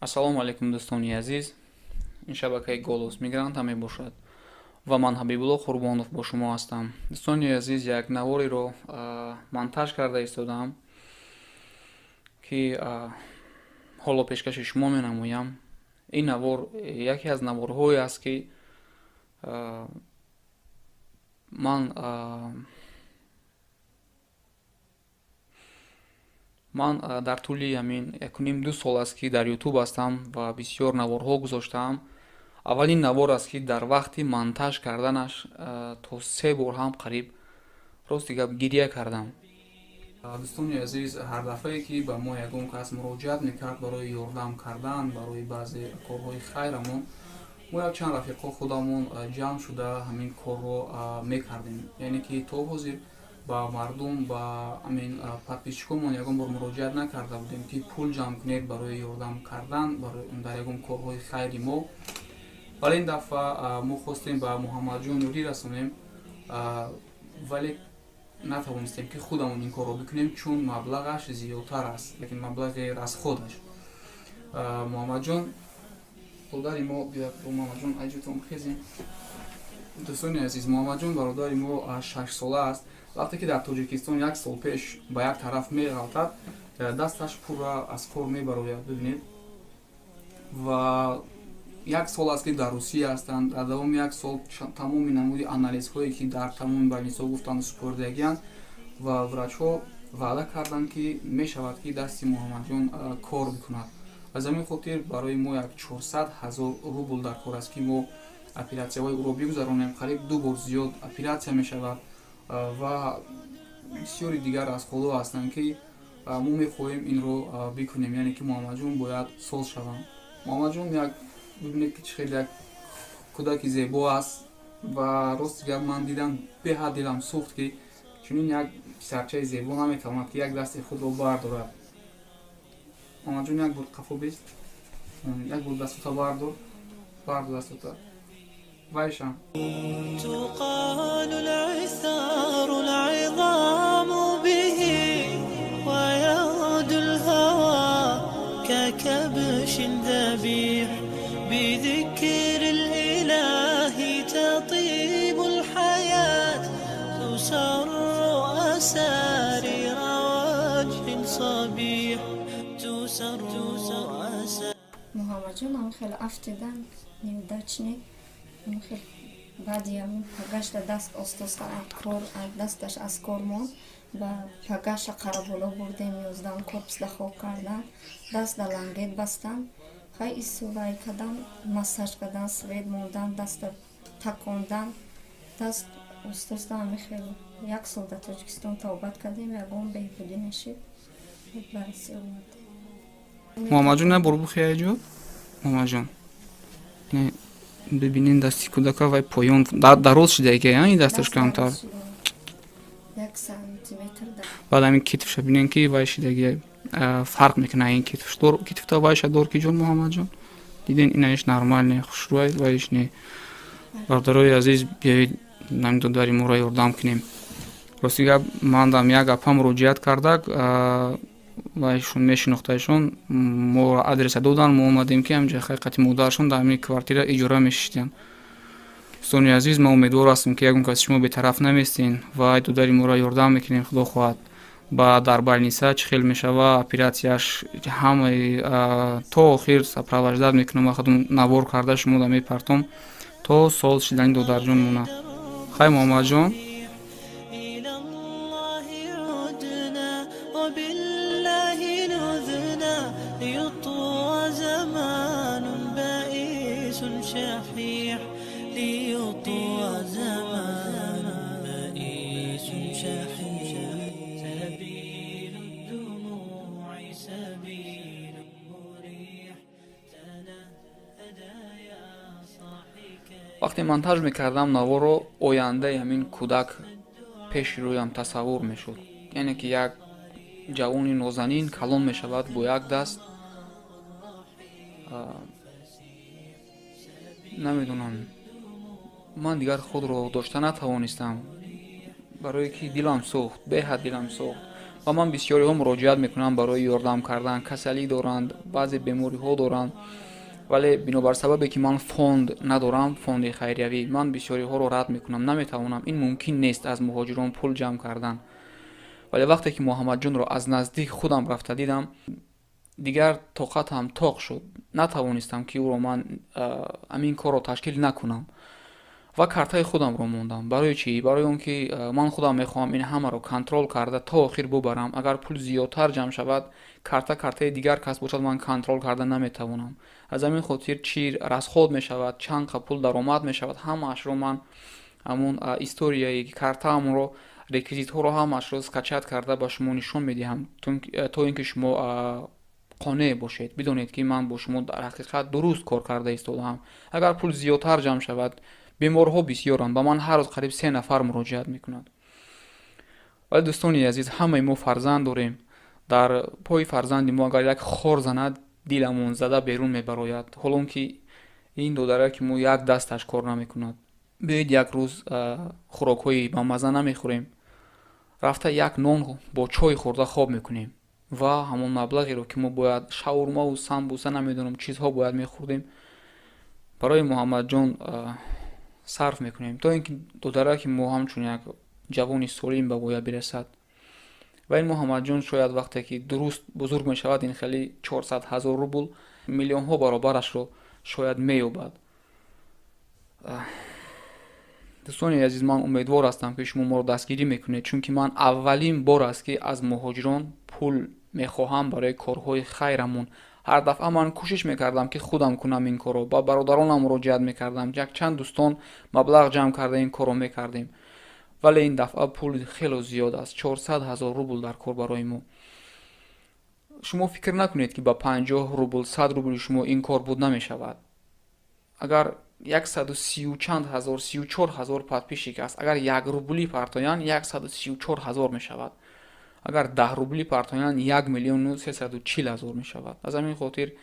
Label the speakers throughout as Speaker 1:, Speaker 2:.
Speaker 1: Ассалому алайкум, дӯстони азиз. Ин шабакаи Голос Мигранта мебошад ва ман Ҳабибулло Қурбонов бо шумо ҳастам. Дӯстони азиз, як навориро монтаж карда истодаам, ки ҳоло пешкаши шумо менамоям. Ин навор яке аз наворҳое аст, ки ман дар тӯли ҳамин якуним ду сол аст, ки дар Ютуб ҳастам ва бисёр наворҳо гузоштаам. Аввалин навор аст, ки дар вақти монтаж карданаш то се бор ҳам қариб, рости гап, гирья кардам. Дӯстони азиз, ҳар дафъае ки ба мо ягон кас муроҷиат мекард барои ёрдам кардан, барои баъзе корҳои хайрамон, мо якчанд рафиқҳо худамон ҷамъ шуда ҳамин корро мекардем. Яъне ки то ҳозир ба мардум, ба ҳамин подписчикомон ягон бор муроҷиат накарда будем, ки пул ҷамъ кунед барои ёрдам кардан дар ягон корҳои хайри мо. Вале ин дафъа мо хостем ба Муҳаммадҷон ёрӣ расонем, вале натавонистем, ки худамон ин корро бикунем, чун маблағаш зиёдтар аст, лекин маблағи расходаш. Муҳаммадҷон бародари мо, Муҳаммадҷон, аҷитон хезем. Дӯстони азиз, Муҳаммадҷон бародари мо 6-сола аст. Вақте ки дар Тоҷикистон як сол пеш ба як тараф меғалтад, дасташ пурра аз кор мебарояд, бибинед. Ва як сол аст, ки дар Русия ҳастанд. Дар давоми як сол тамоми намуди анализҳое, ки дар тамоми больницаҳо гуфтанд, супоридагианд ва врачҳо ваъда карданд, ки мешавад, ки дасти Муҳаммадҷон кор бикунад. Аз ҳамин хотир барои мо як 400 000 рубл дар кор аст, ки мо оператсияҳои ӯро бигузаронем. Қариб ду бор зиёд оператсия мешавад ва бисёри дигар аз ҳоло ҳастанд, ки мо мехоҳем инро бикунем. Яъне ки Муҳаммадҷон бояд соз шаванд. Муҳаммадҷон як, бибинед, ки чӣ хеле як кӯдаки зебо аст. Ва рости гап, ман дидам, беҳад дилам сӯхт, ки чунин як писарчаи зебо наметавонад, ки як дасти худро бардорад. Муҳаммадҷон, як бор қафо бист, як бор дастута бардор, бардор дастута вайшам.
Speaker 2: تقال العثار العظام به ويغدو الهوى ككبش ذبيح بذكر الإله تطيب الحياة تسر أسارير وجه صبيح تسر أسارير.
Speaker 3: Муҳаммадҷон ҳам хеле афтидан, неудачник хел. Баъди ҳамин пагашта даст остоста кор, дасташ аз кор монд. Ба пагаша Қараболо бурдем, 11-ум корпусда хоб кардан, даст да лангет бастан. Хай, исувай кардан, массаж кардан, свет мондан, даста такондан, даст остоста ҳами хел. Як сол дар Тоҷикистон табобат кардем, ягон беҳбудӣ нашид, ба Россия овардем.
Speaker 1: Муҳаммадҷон, як бор бухи айҷо. Муҳаммадҷон, бибинен дасти кӯдака, вай поён дароз шидаги, ин дасташ камтар.
Speaker 3: Як сантиметр.
Speaker 1: Баъд ҳамин китфша бинен, ки вай шидаги, фарқ мекунад ин китфш. Китфта вайша дор ки ҷон. Муҳаммадҷон, диден, инаиш нормальный, хушрӯй, вайш не. Бародарои азиз, биёед, ҳамин додари моро ёрдам кунем. Рости гап, ман дам як апа муроҷиат кардак, вайшон мешинохтаишон, моро адреса додан, мо омадем, ки ҳамҷа ҳақиқати модарашон дар ҳамин квартира иҷора мешиштиянд. Дӯстони азиз, ман умедвор ҳастам, ки ягон каси шумо бетараф наместен ва ай додари моро ёрдам мекунем. Худо хоҳад, ба дар больница чӣ хел мешава оператсияш, ҳамаи то охир сопровождать мекунам ва худам навор карда шумода мепартом то соз шидани додарҷон мона. Хай, Муҳаммадҷон.
Speaker 2: إلى الله عدنا وبالله لذنا ليطوى زمان بئيس شحيح ليطوى زمان بئيس شحيح سبيل الدموع سبيل مريح تنهدى يا صاحي.
Speaker 1: Вақте монтаж мекардам наворро, ояндаи ҳамин кӯдак пеши рӯям тасаввур мешуд. Яъне ки як ҷавони нозанин калон мешавад бо як даст. Намедонам, ман дигар худро дошта натавонистам, барое ки дилам сӯхт, беҳад дилам сӯхт. Ва ман бисёриҳо муроҷиат мекунам барои ёрдам кардан, касалӣ доранд, баъзе бемориҳо доранд, вале бинобар сабабе ки ман фонд надорам, фонди хайриявӣ, ман бисёриҳоро рад мекунам, наметавонам, ин мумкин нест аз муҳоҷирон пул ҷамъ кардан. Вале вақте ки Муҳаммадҷонро аз наздик худам рафта дидам, дигар тоқатам тоқ шуд, натавонистам ки ӯро ман ҳамин корро ташкил накунам ва картаи худамро мондам. Барои чӣ? Барои он ки ман худам мехоҳам ин ҳамаро контрол карда то охир бубарам. Агар пул зиёдтар ҷамъ шавад, карта картаи дигар кас бошад, ман контрол карда наметавонам. Аз ҳамин хотир чӣ расход мешавад, чанд қа пул даромад мешавад, ҳамаашро ман ҳамун историяи картаамро, реквизитҳоро ҳамаашро скачать карда ба шумо нишон медиҳам, то ин ки шумо қонеъ бошед, бидонед ки ман бо шумо дар ҳақиқат дуруст кор карда истодаам. Агар пул зиёдтар ҷамъ шавад, беморҳо бисёранд, ба ман ҳар рӯз қариб 3 нафар муроҷиат мекунад. Вале дӯстони азиз, ҳамаи мо фарзанд дорем. Дар пои фарзанди мо агар як хор занад, диламон зада берун мебарояд, ҳолон ки ин додаре ки мо як дасташ кор намекунад. Биёед як рӯз хӯрокҳои бамаза намехӯрем, рафта як нон бо чой хӯрда хоб мекунем ва ҳамон маблағеро ки мо бояд шаурмаву самбуса, намедонам чизҳо бояд мехӯрдем, барои Муҳаммадҷон сарф мекунем, то ин ки додаре ки мо ҳамчун як ҷавони солим ба воя бирасад. Ва ин Муҳаммадҷон шояд вақте ки дуруст бузург мешавад, ин хеле 400 000 рубл миллионҳо баробарашро шояд меёбад. Дӯстони азиз, ман умедвор ҳастам ки шумо моро дастгирӣ мекунед, чунки ман аввалин бор аст ки аз муҳоҷирон пул мехоҳам барои корҳои хайрамон. Ҳар дафъа ман кӯшиш мекардам ки худам кунам ин корро, ба бародаронам муроҷиат мекардам, якчанд дӯстон маблағ ҷамъ карда ин корро мекардем. Вале ин дафъа пул хело зиёд аст, 400 000 рубл дар кор барои мо. Шумо фикр накунед ки ба 50 рубл, 100 рубли шумо ин кор буд намешавад. Агар 130 чанд ҳазор, 34 ҳазор подписчик аст, агар 1 рубли партоянд, 134 ҳазор мешавад. Агар 10 рубли партоянд, 1 340 000 мешавад. Аз ҳамин хотир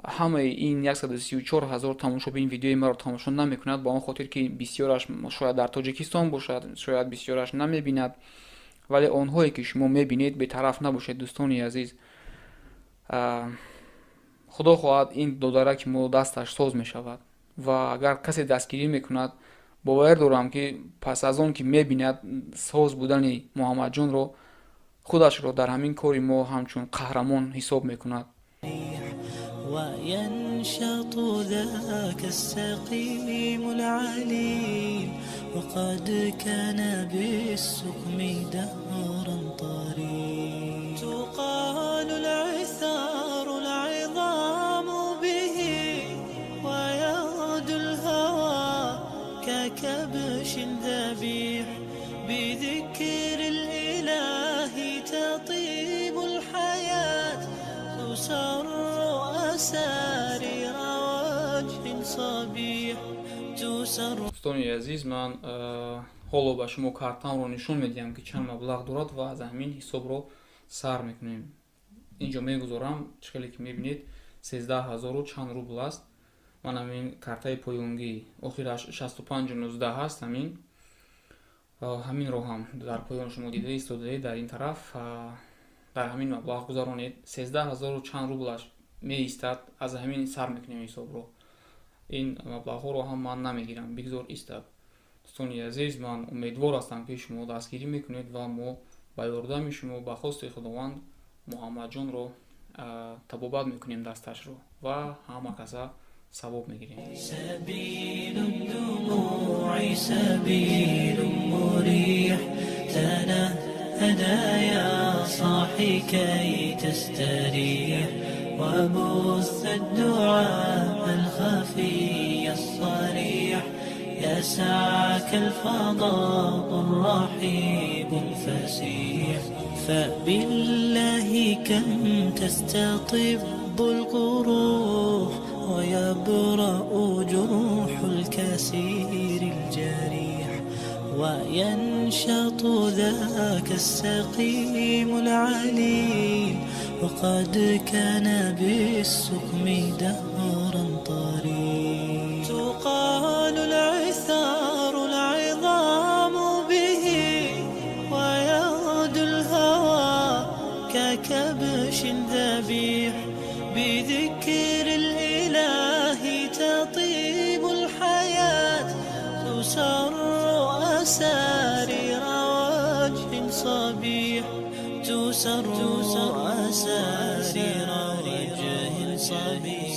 Speaker 1: ҳамаи ин 134 ҳазор тамошобин видеои маро тамошо намекунад, ба он хотир ки бисёраш шояд дар Тоҷикистон бошад, шояд бисёраш намебинад. Вале онҳое ки шумо мебинед, бетараф набошед, дӯстони азиз. Худо хоҳад ин додаре ки мо дасташ соз мешавад ва агар касе дастгирӣ мекунад, бовар дорам ки пас аз он ки мебинад соз будани Муҳаммадҷонро, худашро дар ҳамин кори мо ҳамчун қаҳрамон ҳисоб мекунад.
Speaker 2: وينشط ذاك السقيم العليل وقد كان بالسقم دهرا طريق. تقال العثار العظام به ويغدو الهوى ككبش ذبيح. بذكر الإله تطيب الحياة تسر أسارير وجه صبيح تسر.
Speaker 1: Дӯстони азиз, ман ҳоло ба шумо картамро нишон медиҳам ки чанд маблағ дорад ва аз ҳамин ҳисобро сар мекунем. Инҷо мегузорам, чӣ хеле ки мебинед, 13 ҳазору чанд рубл аст. Ман ҳамин картаи поёнгӣ охираш 6519 ҳаст, ҳаминро ҳам дар поён шумо дида истодаед. Дар ин тараф дар ҳамин маблағ гузаронед, 13 ҳазору чанд рублаш меистад. Аз ҳамин сар мекунем ҳисобро. Ин маблағҳоро ҳам ман намегирам, бигзор истад. Дӯстони азиз, ман умедвор ҳастам ки шумо дастгирӣ мекунед ва мо ба ёрдами шумо, ба хости Худованд, Муҳаммадҷонро табобат мекунем дасташро ва ҳама каса савоб мегирем.
Speaker 2: سبيل الدموع سبيل مريح تنهدى يا صاحي كي تستريح وبث الدعاء الخفي الصريح يسعك الفضاء الرحيب الفسيح. فبالله كم تستطب القروح ويبرأ جروح الكثير الجريح. وينشط ذاك السقيم العليل وقد كان بالسقم دهرا طريق. تقال العثار العظام به ويغدو الهوى بذكر الإله تطيب الحياة، تسر أسارير وجه صبيح، تسر أسارير وجه صبيح.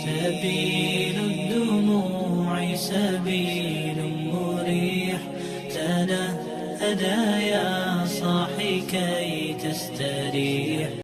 Speaker 2: سبيل الدموع سبيل مريح، تنهدى يا صاحي كي تستريح.